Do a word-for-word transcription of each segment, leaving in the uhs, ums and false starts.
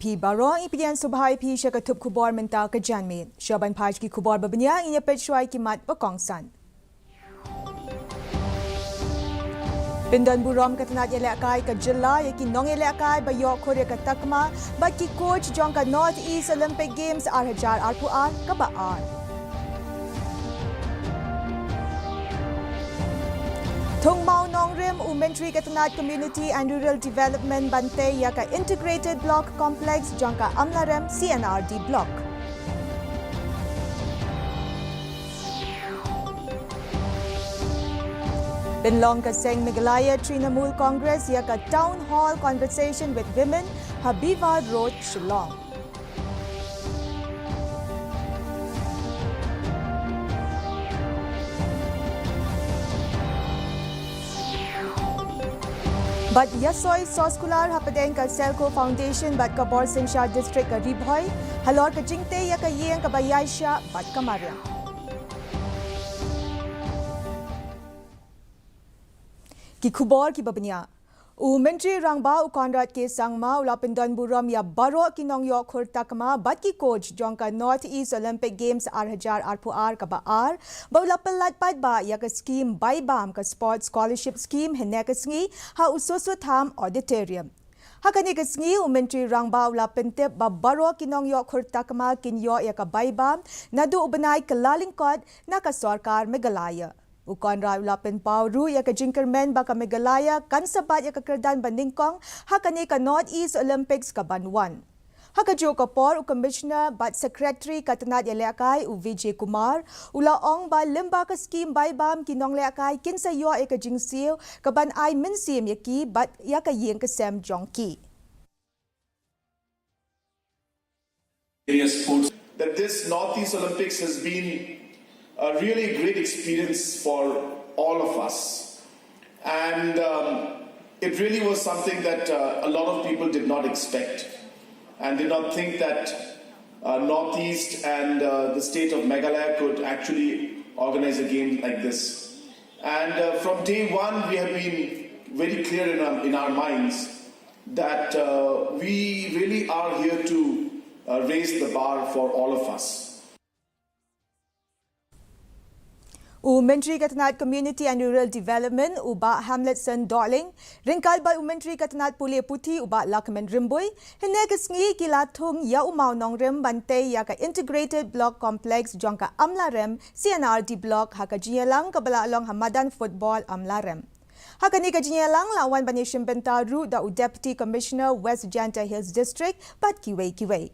Phi baroh, ngi pdiang sngewbha ïa phi sha ka thup khubor mynta ka janmiet. Sha ban peit ki khubor ba bniah, ngin ïa peit shuwa ïa ki mat ba kongsan. Pyndonburom ka tnat ïalehkai ka jylla ïa ki nongïalehkai ba ïoh khur ïa ka takma bad ki coach jong ka North East Olympic Games ar hajar arphew ar kaba ar. Thung Mawngrim, u Myntri ka tnat Community and Rural Development ban tei ïa ka Integrated Block Complex jong ka Amlarem C and R D Block. Pynlong ka seng Meghalaya Trinamool Congress ïa ka Town Hall Conversation with Women ha Bivar Road, Shillong. Bad ïasoi soskular hapdeng ka Selco Foundation bad ka Bor Synshar District ka Ri Bhoi halor ka jingtei ïa ka ïing kaba ïaishah bad ka mariang. Ki khubor kiba bniah. U Myntri Rangbah u Conrad K Sangma u la pyndonburom ïa baroh ki nongïoh khur takma bad ki coach jong ka North East Olympic Games ar hajar arphew ar kaba ar, ba u la pynlait paidbah ïa ka skhim bai bam ka Sports Scholarship Scheme hynne ka sngi ha u Soso Tham Auditorium. Ha kane ka sngi u Myntri Rangbah u la pyntip ba baroh ki nongïoh khur takma kin ïoh ïa ka bai bam naduh u bnai Kyllalyngkot na ka sorkar Meghalaya. U Conrad u la pynpaw ruh ïa ka jingkyrmen ba ka Meghalaya kan sa bat ïa ka kyrdan ba nyngkong ha kane ka North East Olympics kaban wan. Ha kajuh ka por u Commissioner bad Secretary ka tnat ïalehkai u Vijay Kumar u la ong ba lyngba ka skhim bai bam ki nonglehkai kin sa ïoh ïa ka jingsiew kaban ai mynsiem ïa ki bad ïa ka ïing ka sem jong ki. Various sports. That this Northeast Olympics has been a really great experience for all of us. And um, it really was something that uh, a lot of people did not expect and did not think that uh, Northeast and uh, the state of Meghalaya could actually organize a game like this. And uh, from day one, we have been very clear in our, in our minds that uh, we really are here to uh, raise the bar for all of us. U Myntri ka tnat Community and Rural Development u Bah Hamletson Dohling ryngkat bad u Myntri ka tnat Pule Puthi u Bah Lahkmen Rymbui hynne ka sngi ki la thung ïa u Mawngrim ban tei ïa ka Integrated Block Complex jong ka Amlarem C and R D Block ha ka jingïalang kaba la long ha madan football Amlarem. Ha kane ka jingïalang la wan ban ïashim bynta ruh da u Deputy Commissioner West Jaintia Hills District bad kiwei kiwei.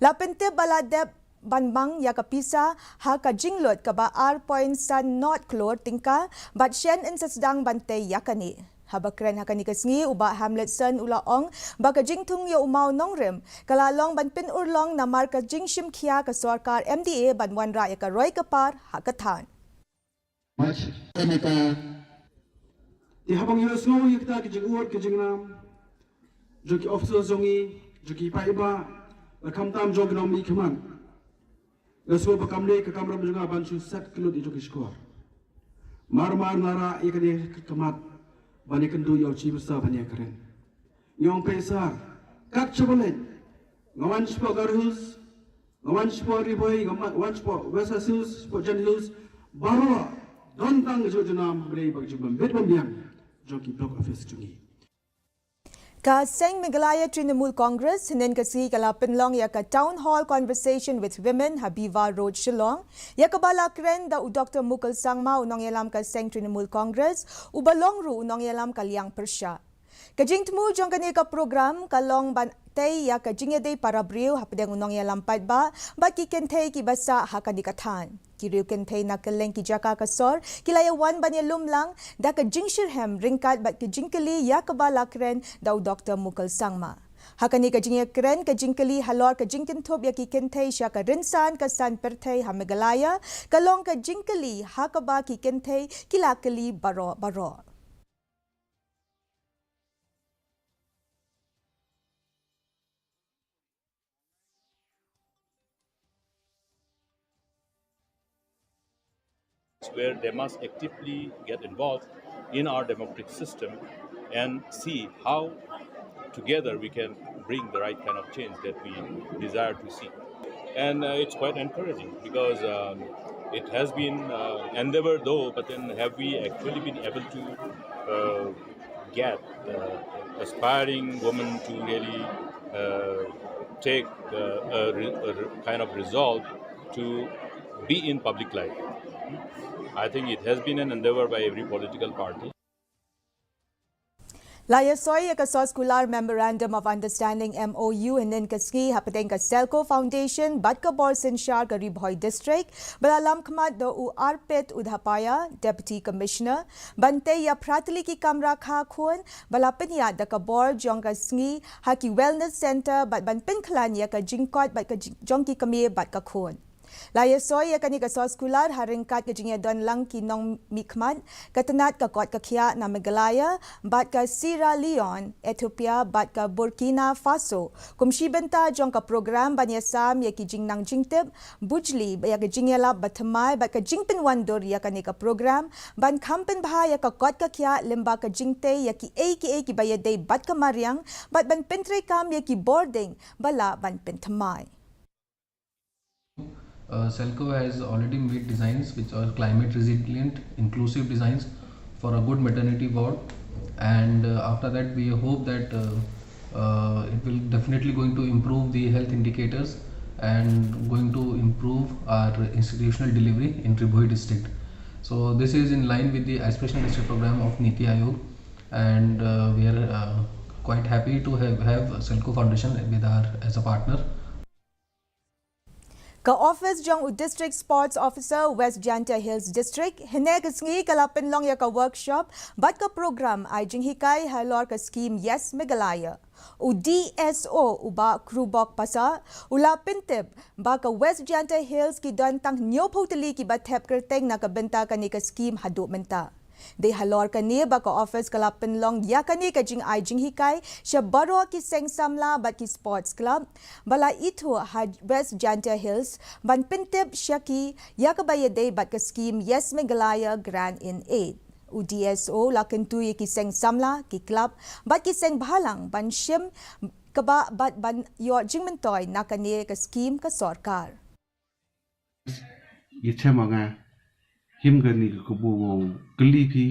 La pyntip ba la dep ban mang ïa ka pisa ha ka jinglut kaba ar point san not klur tyngka bad shen yn sa sdang ban tei ïa kane. Haba kren ha kane ka sngi u Bah Hamletson u la ong ba ka jingthung ïa u Mawngrim ka la long ban pynurlong namar ka jingshim khia ka sorkar M D A ban wanrah ïa ka roi ka par ha ka thaiñ. Mach, ka neta. Te haba ngi ïohsngew ïa kita ki jingud ki jingnam jong ki officer jong ngi, jong ki paidbah, la khamtam jong ki nongmihkhmat, nga sngew ba kam dei ka kamram jong nga ban shu set ki lut ïa jong ki shkor. Mar mar nga rah ïa kane ka khmat ban ïakynduh ïa u Chief Minister ban ïakren. Ngi ong peit sir, kat shaba leit nga wan shapoh Garo Hills, nga wan shapoh Ri Bhoi, nga wan shapoh West Khasi Hills, shapoh Jaintia Hills, baroh don tang ka jingjynjar, hynrei ba ka jingbym bit bym biang jong ki block office jong ngi. Ka seng Meghalaya Trinamool Congress hynnin ka sngi ka la pynlong ïa ka Town Hall Conversation with Women ha Bivar Road, Shillong, ïa kaba la kren da u Doctor Mukul Sangma, u nongïalam ka seng Trinamool Congress uba long ruh u nongïalam ka liang pyrshah. Ka jingthmu jong kane ka program ka long ban tei ïa ka jingïadei para briew hapdeng u nongïalam paidbah bad ki kynthei kiba sah ha kane ka thaiñ. Ki riew kynthei na kylleng ki jaka ka sor ki la ïa wan ban ïalum lang da ka jingshitrhem ryngkat bad ka jingkylli ïa kaba la kren da u Doctor Mukul Sangma. Ha kane ka jingïakren ka jingkylli halor ka jingkynthup ïa ki kynthei sha ka rynsan ka san pyrthei ha Meghalaya ka long ka jingkylli ha kaba ki kynthei ki la kylli baroh baroh. Where they must actively get involved in our democratic system and see how together we can bring the right kind of change that we desire to see. And uh, it's quite encouraging because um, it has been uh, endeavor though, but then have we actually been able to uh, get uh, aspiring women to really uh, take uh, a, re- a re- kind of resolve to be in public life? I think it has been an endeavor by every political party. La ïasoi ïa ka soskular Memorandum of Understanding, M O U, hynnin ka sngi hapdeng ka Selco Foundation bad ka bor synshar ka Ri Bhoi District, ba la lam khmat da u Arpit Udhapaya, Deputy Commissioner, ban tei ïa phra tylli ki kamra kha khun ba la pynïaid da ka bor jong ka sngi ha ki Wellness Centre bad ban pynkhlaiñ ïa ka jingkoit bad ka jing- jong ki kmie bad ka khun. La ïasoi ïa kane ka soskular ha ryngkat ka jingïadon lang ki nongmihkhmat ka tnat ka kot ka khiah na Meghalaya bad ka Sierra Leone, Ethiopia bad ka Burkina Faso. Kum shi bynta jong ka program ban ïasam ïa ki jingnang jingtip, bujli ïa ka jingïalap bathymmai bad ka jingpynwandur ïa kane ka program ban kham pynbha ïa ka kot ka khiah lyngba ka jingtei ïa kiei kiei kiba ïadei bad ka mariang bad ban pyntreikam ïa ki bording ba lah ban pynthymmai. Uh, Selco has already made designs which are climate resilient, inclusive designs for a good maternity ward, and uh, after that, we hope that uh, uh, it will definitely going to improve the health indicators and going to improve our institutional delivery in Ri Bhoi district. So this is in line with the aspirational district program of NITI Aayog, and uh, we are uh, quite happy to have, have Selco Foundation with our as a partner. Ka office jong u District Sports Officer, West Jaintia Hills District, hynne ka sngi ka la pynlong ïa ka workshop bad ka program ai jinghikai halor ka skim Yes Meghalaya. U D S O u Bah Krubok Passah u la pyntip ba ka West Jaintia Hills ki don tang hynñiewphew tylli kiba thep kyrteng na ka bynta kane ka skim haduh mynta. Dei halor kane ba ka office ka la pynlong ïa kane ka jingai jinghikai sha baroh ki seng samla bad ki sports club ba la ithuh ha West Jaintia Hills ban pyntip sha ki ïa kaba ïadei bad ka skim Yes Meghalaya Grant in Aid. U D S O la kyntu ïa ki seng samla, ki club bad ki seng bhalang ban shim kaba bad ban ïoh jingmyntoi na kane ka skim ka sorkar. Ïa chem nga him kane ka kabu wow kylli phi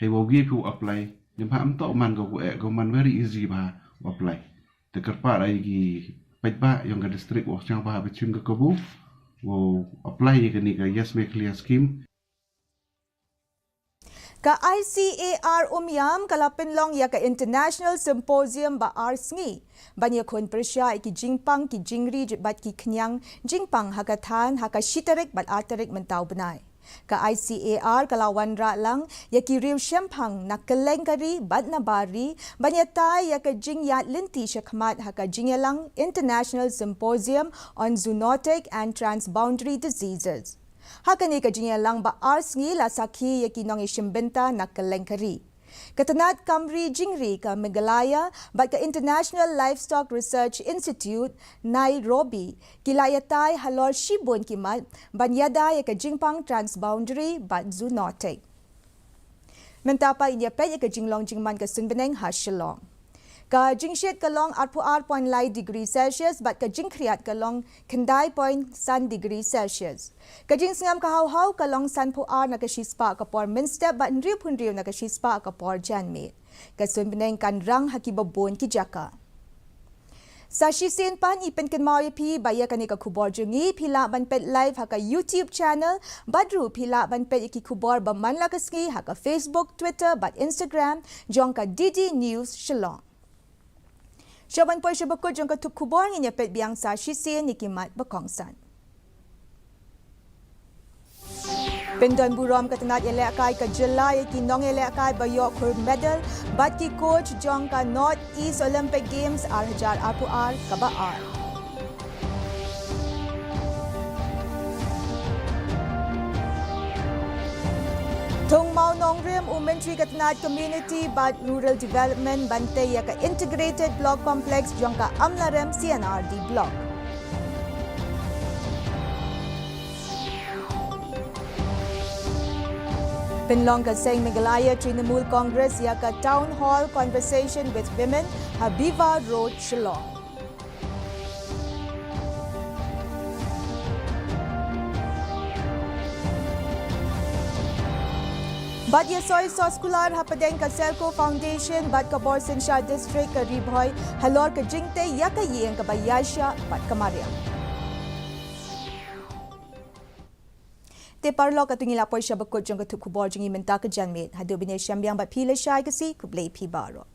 hei wow gie phi u apply. Ym ha am toh man ka ku eh ka man very easy ba u apply. Te kyrpad ai ki paidbah yong ka district wow sngewbha ba chim ka kabu wow apply ïa kane ka Yes Meghalaya scheme. Ka I C A R Umiam ka la pynlong ïa ka International Symposium ba ar sngi ban ïakhun pyrshah ïa ki jingpang ki jingri bad ki khñiang jingpang ha ka than ha ka shi tarik bad ar tarik mynta u bnai. Ka I C A R ka la wanrah lang ïa ki riew shemphang na kylleng ka ri bad na bar ri ban ïatai ïa ka jingïaid lynti shakhmat ha ka jingïalang International Symposium on Zoonotic and Transboundary Diseases. Ha kane ka jingïalang ba ar sngi la sakhi ïa ki nongïashim bynta na kylleng ka ri. Ka tnat kam ri jingri ka Meghalaya bad ka International Livestock Research Institute, Nairobi, ki la ïatai halor shibun ki mat ban ïada ïa ka jingpang transboundary bad zoonotic. Mynta pat ngin ïa peit ïa ka jinglong jingman ka sun bneng ha Shillong. Ka jingshit ka long arphew ar point lai degree Celsius bad ka jingkhriat ka long khyndai point san degree Celsius. Ka jingsngem ka hawhaw ka long sanphew ar na ka shispah ka por mynstep bad hynriewphew hynriew na ka shispah ka por janmiet. Ka sun bneng kan rang ha kiba bun ki jaka. Sa shisien pat ngi pynkynmaw ïa phi ba ïa kane ka khubor jong ngi phi lah ban peit live ha ka YouTube channel bad ruh phi lah ban peit ïa ki khubor ba man la ka sngi ha ka Facebook, Twitter bad Instagram jong ka D D News Shillong. Sha ban poi sha ba kut jong ka thup khubor ngin ïa peit biang sa shisien ïa ki mat ba kongsan. Pyndon burom ka tnat ïalehkai ka jylla ïa ki nongïalehkai ba ïoh khur medal bad ki coach jong ka North East Olympic Games ar hajar arphew ar kaba ar. Thung Mawnongrim, u Myntri ka tnat Community bad Rural Development ban tei ïa ka Integrated Block Complex jong ka Amlarem C and R D Block. Pynlong ka seng Meghalaya Trinamool Congress ïa ka Town Hall Conversation with Women ha Biwa Road, Shillong. Bad ïa soi soh skullar hapdeng ka Selco Foundation bad ka bor synshar district ka Ri Bhoi halor ka jingtei ïa ka ïing kaba ïaishah bad ka mariang. Te paralok, katto ngi la poi sha ba kut jong ka thup khubor jong ngi mynta ka janmiet. Haduh ban ïashem biang bad phi lashai, ka sngi khublei phi baroh.